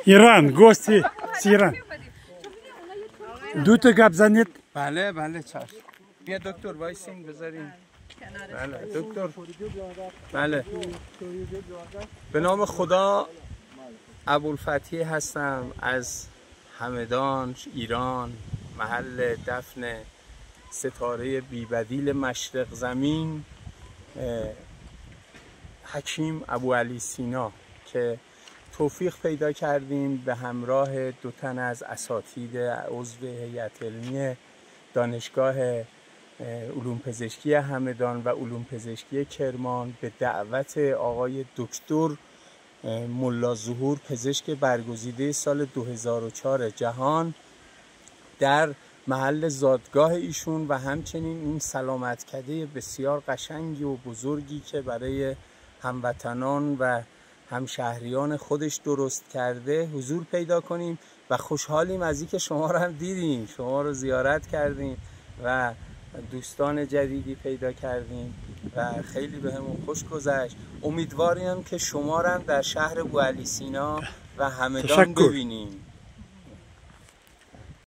Иран, гости с Иран. Дута гап занед. بله بله، چشم. بیا دکتر، وایسین بذاریم. بله دکتر، بله. به نام خدا، ابوالفتحی هستم از همدان، ایران، محل دفن ستاره بیبدیل مشرق زمین، حکیم ابو علی سینا، که توفیق پیدا کردیم به همراه دو تن از اساتید عضو هیئت علمی دانشگاه علوم پزشکی همدان و علوم پزشکی کرمان، به دعوت آقای دکتر ملا ظهور، پزشک برگزیده سال 2004 جهان، در محل زادگاه ایشون و همچنین این سلامتکده بسیار قشنگی و بزرگی که برای هموطنان و همشهریان خودش درست کرده حضور پیدا کنیم و خوشحالیم از اینکه شما رو هم دیدیم، شما رو زیارت کردیم و دوستان جدیدی پیدا کردیم و خیلی بهمون خوش گذشت. امیدواریم که شما رو هم در شهر بوعلی سینا و همدان تشکر. ببینیم.